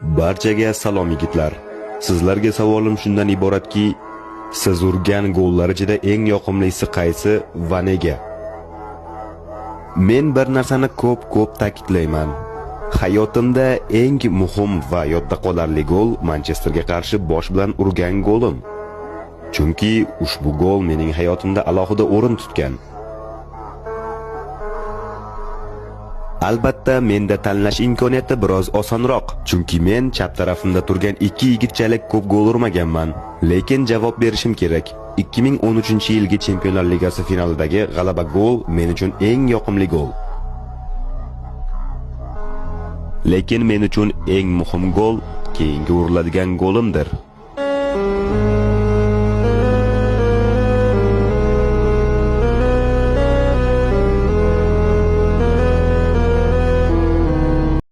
Barchaga salom yigitlar. Sizlarga savolim shundan iboratki, siz urgan gollar ichida eng yoqimlisi qaysi va nega? Men bir narsani ko'p-ko'p ta'kidlayman. Hayotimda eng muhim va yodda qolarli gol Manchesterga qarshi bosh bilan urgan golim. Chunki ushbu gol mening hayotimda alohida o'rin tutgan. Albatta, menda tanlash imkoniyati biroz osonroq, chunki men chap tarafimda turgan ikki yigitchalik ko'p gol urmaganman. Lekin javob berishim kerak. 2013-yilgi Chempionlar Ligasi finalidagi g'alaba gol men uchun eng yoqimli gol. Lekin men uchun eng muhim gol keyingi uriladigan golimdir.